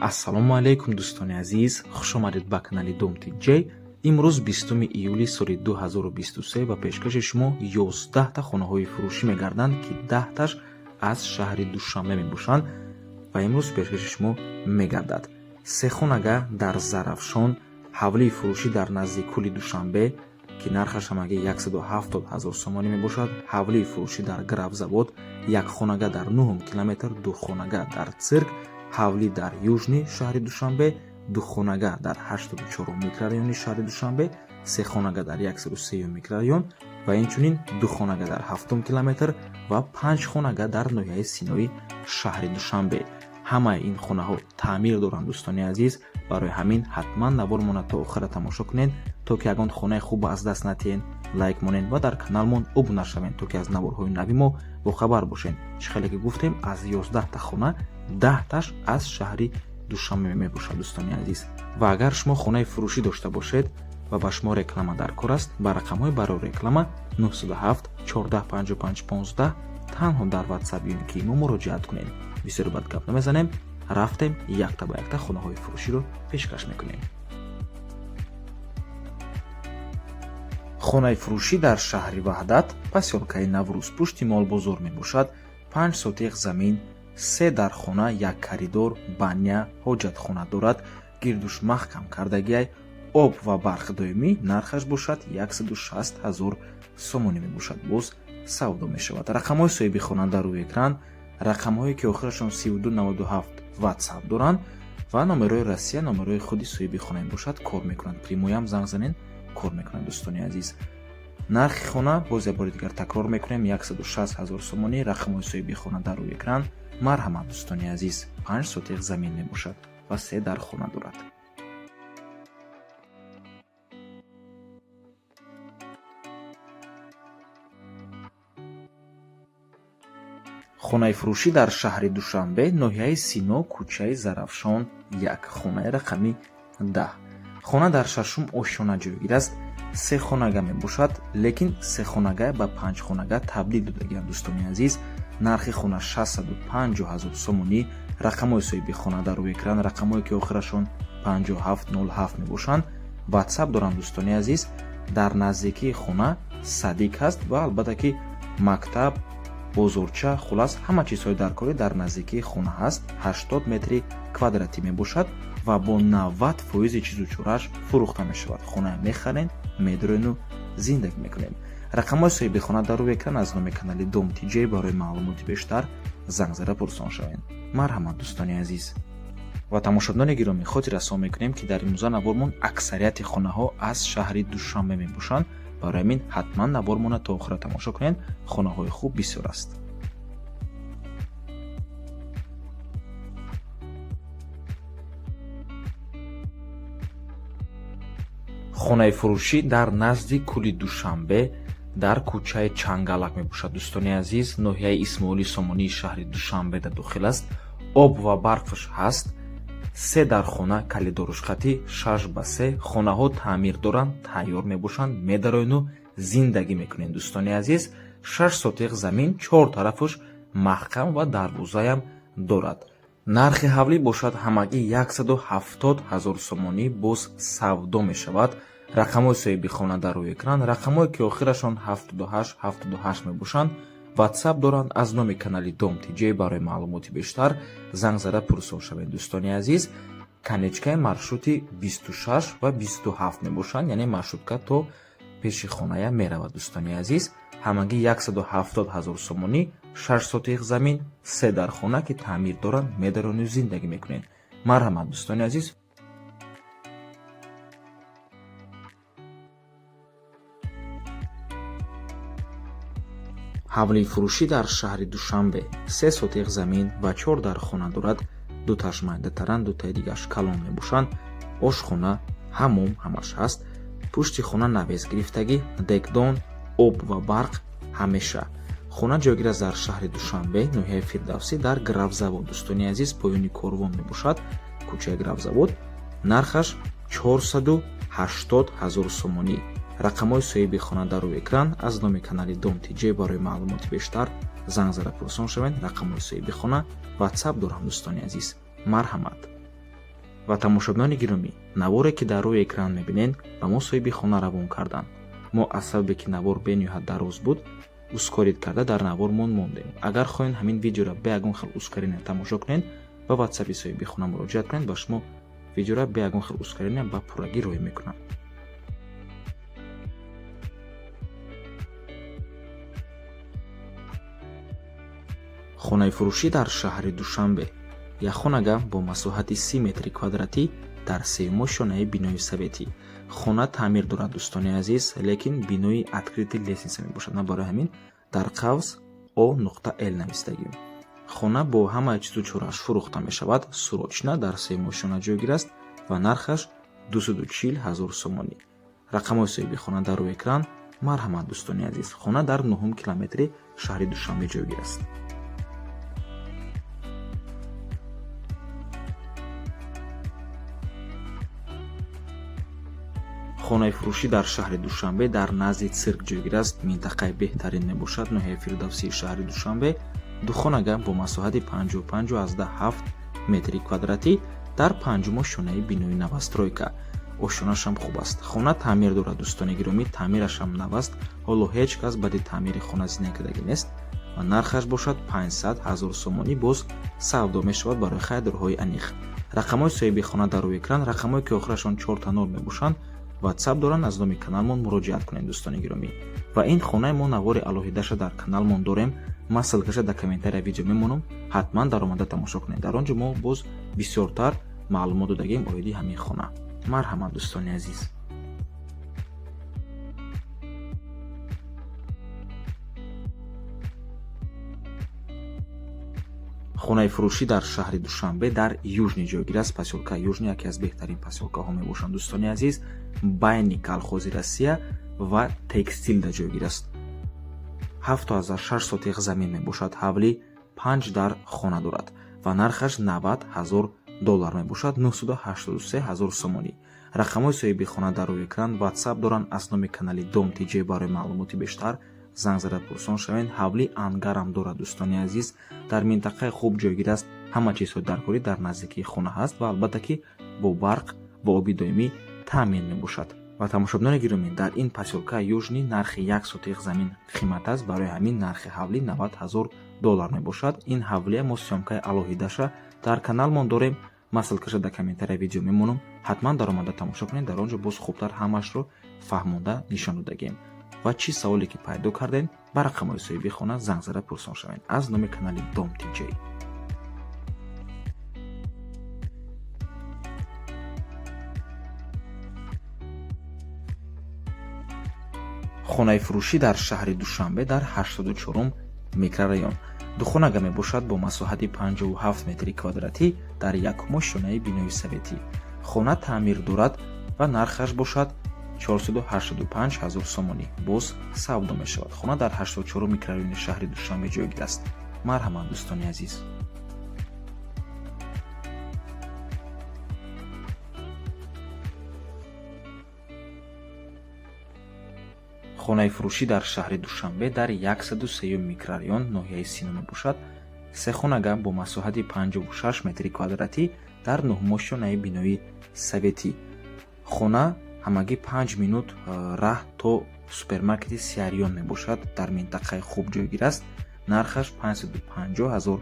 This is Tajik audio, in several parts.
Ассалому алайкум, дӯстони азиз, хушомадед ба канали Дом Тиҷей. Имрӯз 20 июли соли 2023 ба пешкаши шумо 11та хонаҳои фурӯшӣ мегарданд, ки 10таш аз шаҳри Душанбе мебошанд ва имрӯз пешкаши шумо мегардад. Се хонага дар Зарафшон, ҳавлии фурӯшӣ дар назди кӯли Душанбе, ки нархаш ҳамагӣ 170 ҳазор сомонӣ мебошад, ҳавлии фурӯшӣ дар Графзавод, як хонага дар 9 километр, ду хонага дар Цирк, ҳавлӣ дар Южный шаҳри Душанбе, ду хонага дар 84 микрорайони шаҳри Душанбе, се хонага дар 103 микрорайон ва инчунин ду хонага дар 7 километр ва панҷ хонага дар ноҳияи Синои шаҳри Душанбе. Ҳамаи ин хонаҳо таъмир доранд, дӯстони азиз. Барои ҳамин ҳатман навормона то охира тамошо кунед, то ки ягон хонаи хуб аз даст натиҳен. Лайк монед ва дар каналмон обуна шавед, то ки аз наворҳои нави мо бохабар бошед. Чӣ хеле ки гуфтем, аз 11та хона 10таш аз шаҳри Душанбе мебошад, дӯстони азиз. Ва агар шумо хонаи фурӯшӣ дошта бошед ва ба шумо реклама дар кор аст, ба рақамҳои барои реклама 907 14 55 15 танҳо дар WhatsApp ё ки мо муроҷиат кунед. Бисёр бад гап намезанем, рафтем, якта ба якта хонаҳои фурӯширо пешкаш мекунем. Хонаи фурӯшӣ дар шаҳри Ваҳдат, посёлкаи Наврӯз, пушти молбозор мебошад. 5 сотиқ замин, се дархона, як коридор, баня, ҳоҷатхона дорад. Гирдуш маҳкам кардагиай, об ва барқ доимӣ. Нархаш бошад 160 ҳазор сомонӣ мебошад, боз савдо мешавад. Рақамҳои соҳиби хона дар рӯи экран, рақамҳое ки охирашон 3297 WhatsApp доранд ва номерои Россия, номерои худи соҳиби хона мебошад, кор мекунанд. Прямой ам занг занен, кор мекунанд, дӯстони азиз. Нархи хона боз як бори дигар такрор мекунем: 160 ҳазор сомонӣ. Рақамҳои соҳиби хона дар рӯи экран. Марҳамат, дӯстони азиз. 5 сотиқ замин мебошад ва се дар хона дорад. Хонаи фурӯшӣ дар шаҳри Душанбе, ноҳияи Сино, кӯчаи Зарафшон 1, хонаи рақами 10. Хона дар шашум ошёна ҷойгир аст. Се хонага мебошад, лекин се хонага ба панҷ хонага табдил додагианд, дӯстони азиз. Нархи хона 650 ҳазор сомонӣ. Рақамҳои соҳиби хона дар рӯи экран, рақамҳое ки охирашон 5707 мебошанд, WhatsApp доранд, дӯстони азиз. Дар наздикии хона садик ҳаст ва албатта ки мактаб, бозорча, хулас, ҳама чизҳои даркорӣ дар наздикии хона ҳаст. 80 метри квадратӣ мебошад ва бо 90 фоизи чизу чорааш фурӯхта мешавад. Хона мехарен, медурену зиндагӣ мекунем. Рақамҳои соҳиби хона дар рӯи экран. Аз номи канали Дом Тиҷей барои маълумоти бештар занг зада пурсон шавед. Марҳамат, дӯстони азиз. Ва тамошобинони гиромӣ, хотиррасон мекунем, ки дар имрӯза навормон аксарияти хонаҳо аз шаҳри Душанбе мебошанд. Барои ҳамин ҳатман навормона то охира тамошо кунед, хонаҳои хуб бисёр аст. Хонаи фурӯшӣ дар назди кӯли Душанбе, дар кӯчаи Чангалак мебошад, дӯстони азиз. Ноҳияи Исмоили Сомонии шаҳри Душанбеда дохил аст. Об ва барқаш ҳаст. Се дархона, калидорушқатӣ, 6 ба 3. Хонаҳо таъмир доранд, тайёр мебошанд, медароену зиндагӣ мекунед, дӯстони азиз. 6 сотиқ замин, чор тарафаш маҳкам ва дарвозаям дорад. Нархи ҳавлӣ бошад ҳамагӣ 170 ҳазор сомонӣ, боз савдо мешавад. Рақамҳои соҳиби хона дар рӯи экран, рақамҳое ки охирашон 78 78 мебошанд, WhatsApp доранд. Аз номи канали Дом Тиҷей барои маълумоти бештар занг зада пурсон шавед, дӯстони азиз. Конечкаи маршрути 26 ва 27 мебошанд, яъне маршрутка то пеши хоная меравад, дӯстони азиз. Ҳамагӣ 170 ҳазор сомонӣ, 6 сотиқ замин, се дар хона, ки таъмир доранд, медарону зиндагӣ мекунед. Марҳамат, дӯстони азиз. Ҳавлии фурӯшӣ дар шаҳри Душанбе, се сотиқ замин ва чор дар хона дорад. Дуташ майдатаранд, дутаи дигараш калон мебошанд. Ошхона, ҳаммом, ҳамаш ҳаст. Пушти хона навес гирифтагӣ, дегдон, об ва барқ ҳамеша. Хона ҷойгир аст дар шаҳри Душанбе, ноҳияи Фирдавсӣ, дар Графзавод, дӯстони азиз, поёни корвон мебошад, кӯчаи Графзавод. Нархаш 480 ҳазор сомонӣ. Рақамҳои соҳиби хона дар рӯи экран. Аз номи канали Дом Тиҷей барои маълумоти бештар занг зада пурсон шавед. Рақамҳои соҳиби хона WhatsApp дорам, дӯстони азиз. Марҳамат. Ва тамошобинони гиромӣ, наворе ки дар рӯи экран мебинед, ба мо соҳиби хона равон карданд. Мо аз сабабе ки навор бениҳоят дароз буд, ускорить карда дар навормон мондем. Агар хоҳед ҳамин видеоро бе ягон хел ускорения тамошо кунед, ба ватсапи соҳиби хона муроҷиат кунед, ба шумо видеоро бе ягон хел ускорения ба пуррагӣ роҳӣ мекунанд. Хонаи фурӯшӣ дар шаҳри Душанбе. Якхонага бо масоҳати 30 метри квадратӣ дар сеюмошонаи бинои советӣ. Хона таъмир дорад, дӯстони азиз, лекин бинои открытый лестница мебошад. Ман барои ҳамин дар қавс О нуқта Л навистагим. Хона бо ҳамаи чизу чорааш фурӯхта мешавад, срочно, дар сеюмошона ҷойгир аст ва нархаш 240 ҳазор сомонӣ. Рақамҳои соҳиби хона дар рӯи экран. Марҳамат, дӯстони азиз. Хона дар нуҳум километри шаҳри Душанбе ҷойгир аст. Хонаи фурӯшӣ дар шаҳри Душанбе дар назди цирк ҷойгир аст. Минтақаи беҳтарин мебошад, ноҳияи Фирдавсии шаҳри Душанбе. Духонага бо масоҳати 55,7 метри квадратӣ дар панҷумошонаи бинои новостройка. Ошёнашам хуб аст. Хона таъмир дорад, дӯстони гиромӣ, таъмирашам нав аст. Ҳоло ҳеҷ кас баъди таъмири хона зиндагӣ кардагӣ нест ва нархаш бошад 500 ҳазор сомонӣ, боз савдо мешавад барои харидорҳои аниқ. Рақамҳои соҳиби хона дар рӯи экран, рақамҳое ки охирашон чорта нол мебошанд, ватсап доранд, аз номи каналмон муроҷиат кунед, дӯстони гиромӣ. Ва ин хонаи мо навори алоҳидаша дар каналмон дорем. Ман ссылкаша дар комментария видео мемонам, ҳатман даромада тамошо кунед. Дар он ҷо мо боз бисёртар маълумот додагем оиди ҳамин хона. Марҳамат, дӯстони азиз. Хонаи фурӯшӣ дар шаҳри Душанбе дар Южный ҷойгир аст. Посёлкаи Южный яке аз беҳтарин посёлкаҳо мебошанд, дӯстони азиз. Байни Колхози Россия ва Текстилда ҷойгир аст. 7,6 сотих замин мебошад. Ҳавлӣ панҷ дар хона дорад ва нархаш 90 ҳазор доллар мебошад, 983 ҳазор сомонӣ. Рақамҳои соҳиби хона дар рӯи экран, ватсап доранд. Аз номи канали Дом ТЖ барои маълумоти бештар занг зада пурсон шавед. Ҳавлӣ ангарам дорад, дӯстони азиз. Дар минтақаи хуб ҷойгир аст. Ҳама чизҳои даркорӣ дар наздикии хона ҳаст ва албатта ки бо барқ ва оби доимӣ таъмин мебошад. Ва тамошобинони гиромӣ, дар ин посёлкаи Южный нархи як сотих замин қимат аст. Барои ҳамин нархи ҳавлӣ 90 ҳазор доллар мебошад. Ин ҳавлия мо съёмкаи алоҳидаша дар каналмон дорем. Ман ссылкаша дар комментария видео мемонам, ҳатман даромада тамошо кунед. Дар он ҷо боз хубтар ҳамаашро фаҳмонда нишон додагем. Ва чӣ саволе ки пайдо кардем, ба рақамҳои соҳиби хона занг зада пурсон шавед аз номи канали Дом ТЖ. Хонаи фурӯшӣ дар шаҳри Душанбе дар 84-ум микрорайон. Духонага мебошад бо масоҳати 57 метри квадратӣ дар якумошонаи бинои советӣ. Хона таъмир дорад ва нархаш бошад 485 ҳазор сомонӣ, боз савдо мешавад. Хона дар 84-ум микрорайони шаҳри Душанбе ҷойгир аст. Марҳамат, дӯстони азиз. Хонаи фурӯшӣ дар шаҳри Душанбе дар 103-юм микрорайон, ноҳияи Сино мебошад. Сехонага бо масоҳати 56 метри квадратӣ дар нуҳмошонаи бинои советӣ. Хона ҳамагӣ 5 минут раҳ то супермаркети Сиариён мебошад. Дар минтақаи хуб ҷойгир аст. Нархаш 550 ҳазор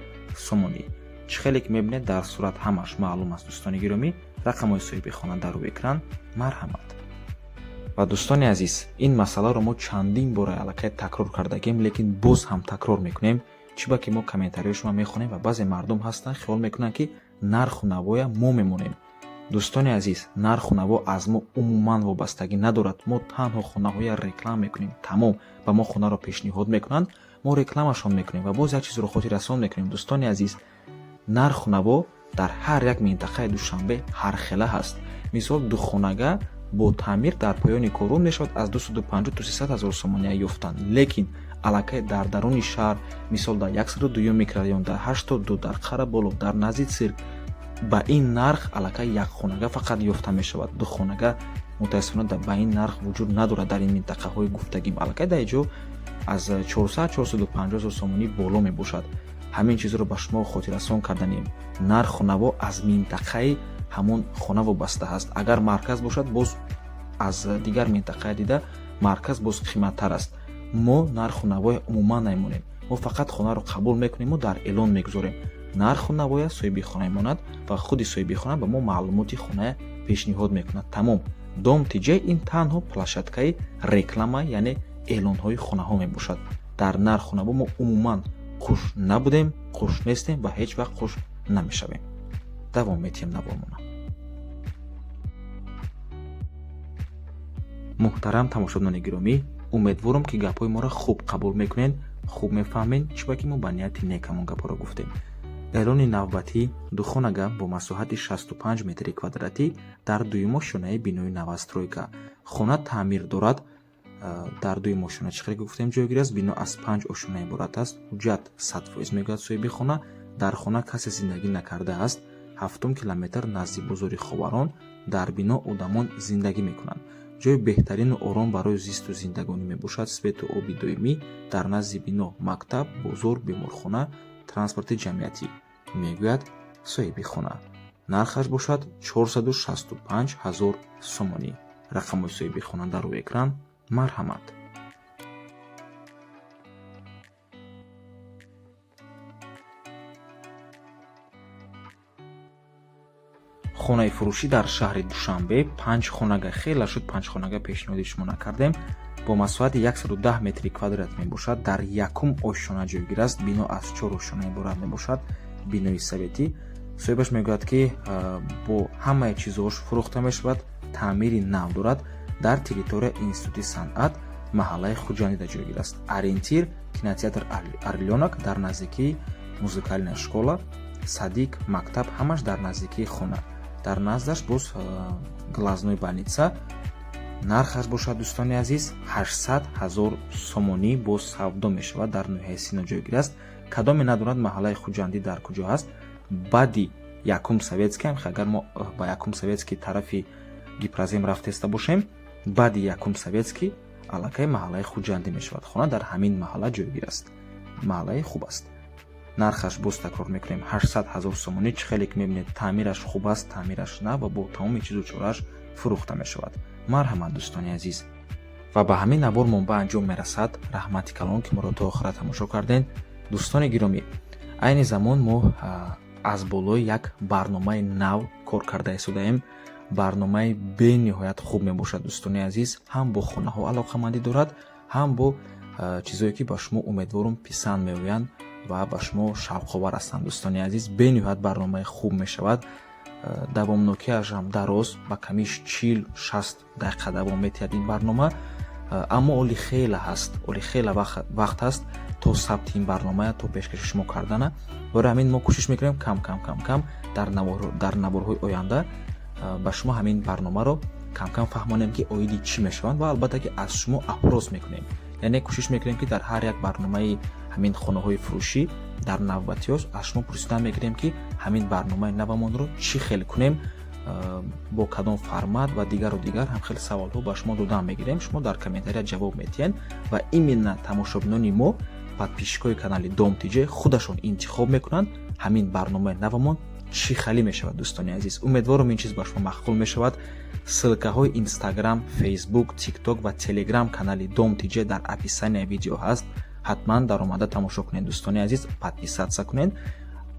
сомонӣ. Чӣ хеле ки мебинед, дар сурат ҳамаш маълум аст, дӯстони гиромӣ. Рақамҳои соҳиби хона дар рӯи экран. Марҳамат. Ва дӯстони азиз, ин масъаларо мо чандин бора аллакай такрор кардагем, лекин боз ҳам такрор мекунем, чӣ ба ки мо комментариҳои шумо мехонем ва баъзе мардум ҳастанд, хиёл мекунанд, ки нарху навоя мо мемонем. Дӯстони азиз, нарху наво аз мо умуман вобастагӣ надорад. Мо танҳо хонаҳоя реклама мекунем, тамом. Ба мо хонаро пешниҳод мекунанд, мо рекламашон мекунем. Ва боз як чизро хотиррасон мекунем, дӯстони азиз: нарху наво дар ҳар як минтақаи Душанбе ҳархела ҳаст. Мисол, духонага бо таъмир дар поёни корун мешавад аз 250 то 300 ҳазор сомония ёфтан, лекин аллакай дар даруни шаҳр, мисол, дар 102-юм микрорайон, дар 82, дар Қараболо, дар назди цирк, ба ин нарх аллакай якхонага фақат ёфта мешавад. Духонага мутаассифона ба ин нарх вуҷуд надорад дар ин минтақаҳои гуфтагим. Аллакай дар ҷо аз 400, 450 ҳазор сомонӣ боло мебошад. Ҳамин чизро ба шумо хотиррасон карданем: нарху наво аз минтақаи ҳамон хона вобаста ҳаст. Агар марказ бошад, боз аз дигар минтақая дида марказ боз қиматтар аст. Мо нарху навоя умуман намемонем, мо фақат хонаро қабул мекунему дар эълон мегузорем. Нарху навоя соҳиби хона мемонад ва худи соҳиби хона ба мо маълумоти хона пешниҳод мекунад. Тамом. Дом ТЖ ин танҳо площадкаи реклама, яъне эълонҳои хонаҳо мебошад. Дар нарху наво мо умуман қуш набудем, қуш нестем ва ҳеҷ вақт қуш намешавем. Давом метиҳем навормона. Муҳтарам тамошобинони гиромӣ, умедворам, ки гапҳои моро хуб қабул мекунед, хуб мефаҳмед, чунки мо ба нияти нек ҳамон гапҳоро гуфтем. Эълони навбатӣ: духонага бо масоҳати 65 метри квадратӣ дар дуюм ошёнаи бинои новостройка. Хона таъмир дорад. Дар дуюм ошёна, чӣ хеле гуфтем, ҷойгир аст. Бино аз панҷ ошёна иборат аст. Ҳуҷҷат 100%, мегӯяд соҳиби хона. Дар хона касе зиндагӣ накардааст. Ҳафтум километр, назди бозори Ховарон. Дар бино одамон зиндагӣ мекунанд. Ҷои беҳтарину ором барои зисту зиндагонӣ мебошад. Свету оби доимӣ. Дар назди бино мактаб, бозор, беморхона, транспорти ҷамъиятӣ, мегӯяд соҳиби хона. Нархаш бошад 465 ҳазор сомонӣ. Рақамҳои соҳиби хона дар рӯи экран, марҳамат. Хонаи фурӯшӣ дар шаҳри Душанбе, панҷ хонага. Хеле шуд, панҷ хонага пешниҳоди шумо накардем. Бо масоҳати 110 метри квадрат мебошад. Дар якум ошёна ҷойгир аст. Бино аз чор ошёна иборат мебошад, бинои советӣ. Соҳибаш мегӯяд, ки бо ҳамаи чизҳош фурӯхта мешавад, таъмири нав дорад. Дар территория Институти санъат, маҳаллаи Хуҷандида ҷойгир аст. Ориентир: кинотеатр «Орлёнок», дар наздикии музыкальная школа, садик, мактаб, ҳамаш дар наздикии хона. Дар наздаш боз глазной больница. Нархаш бошад, дӯстони азиз, 800 ҳазор сомонӣ, боз савдо мешавад. Дар ноҳияи Сино ҷойгир аст. Кадоме надонад маҳаллаи Хуҷандӣ дар куҷо ҳаст, баъди якум Советский, агар мо ба якум Советский тарафи Гипрозем рафтеста бошем, баъди якум Советский аллакай маҳаллаи Хуҷандӣ мешавад. Хона дар ҳамин маҳалла ҷойгир аст. Маҳаллаи хуб аст. Нархаш, боз такрор мекунем, 800 ҳазор сомонӣ. Чӣ хеле ки мебинед, таъмираш хуб аст, таъмираш нав ва бо тамоми чизу чорааш фурӯхта мешавад. Марҳамат, дӯстони азиз. Ва ба ҳамин навормон ба анҷом мерасад. Раҳмати калон, ки моро то охира тамошо кардем. Дӯстони гиромӣ, айни замон мо аз болои як барномаи нав кор карда истодаем. Барномаи бениҳоят хуб мебошад, дӯстони азиз. Ҳам бо хонаҳо алоқамандӣ дорад, ҳам бо чизое, ки ба шумо, умедворум, писанд меоянд ва ба шумо шавқовар ҳастанд. Дӯстони азиз, бениҳоят барномаи хуб мешавад. Давомнокиаш ҳам дароз, ба камиш 40-60 дақиқа давом метиҳад ин барнома. Аммо оли хеле ҳаст, оли хеле вақт ҳаст то сабти ин барнома, то пешкаши шумо кардана. Барои ҳамин мо кӯшиш мекунем кам кам, кам кам дар наворҳои оянда ба шумо ҳамин барномаро камкам фаҳмонем, ки оиди чӣ мешаванд, ва албатта ки аз шумо опрос мекунем, яъне кӯшиш мекунем, ки дар ҳар як барномаи ҳамин хонаҳои фурӯшӣ дар навбатиёш аз шумо пурсидан мегирем, ки ҳамин барномаи навамонро чӣ хел кунем, бо кадом формат ва дигару дигар. Ҳам хел саволҳо ба шумо додан мегирем, шумо дар комментария ҷавоб метиҳед ва именно тамошобинони мо, подписчикои канали Дом ТЖ, худашон интихоб мекунанд ҳамин барномаи навамон чӣ хелӣ мешавад. Дӯстони азиз, умедворам, ин чиз ба шумо маъқул мешавад. Ссылкаҳои Инстаграм, Фейсбук, Тикток ва Телеграм канали Дом ТЖ дар описания видео ҳаст. Ҳатман даромада тамошо кунед, дӯстони азиз, подписаться кунед,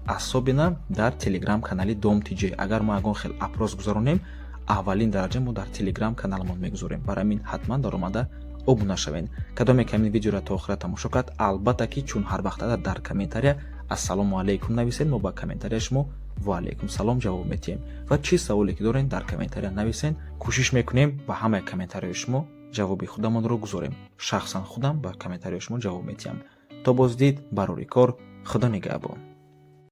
особенно дар Телеграм канали Дом ТЖ. Агар мо ягон хел опрос гузаронем, аввалин дараҷа мо дар Телеграм каналамон мегузорем. Барои ҳамин ҳатман даромада обуна шавед. Кадоме ки ҳамин видеоро то охира тамошо кард, албатта ки, чун ҳар вақта, дар комментария «Ассалому алайкум» нависед. Мо ба комментария шумо «Ва алайкум салом» ҷавоб метиҳем. Ва чӣ саволе ки доред, дар комментария нависед. Кӯшиш мекунем ба ҳамаи комментарияи шумо ҷавоби худамонро гузорем. Шахсан худам ба комментарияи шумо ҷавоб метиҳам. То боздид, барори кор, Худо нигаҳбон.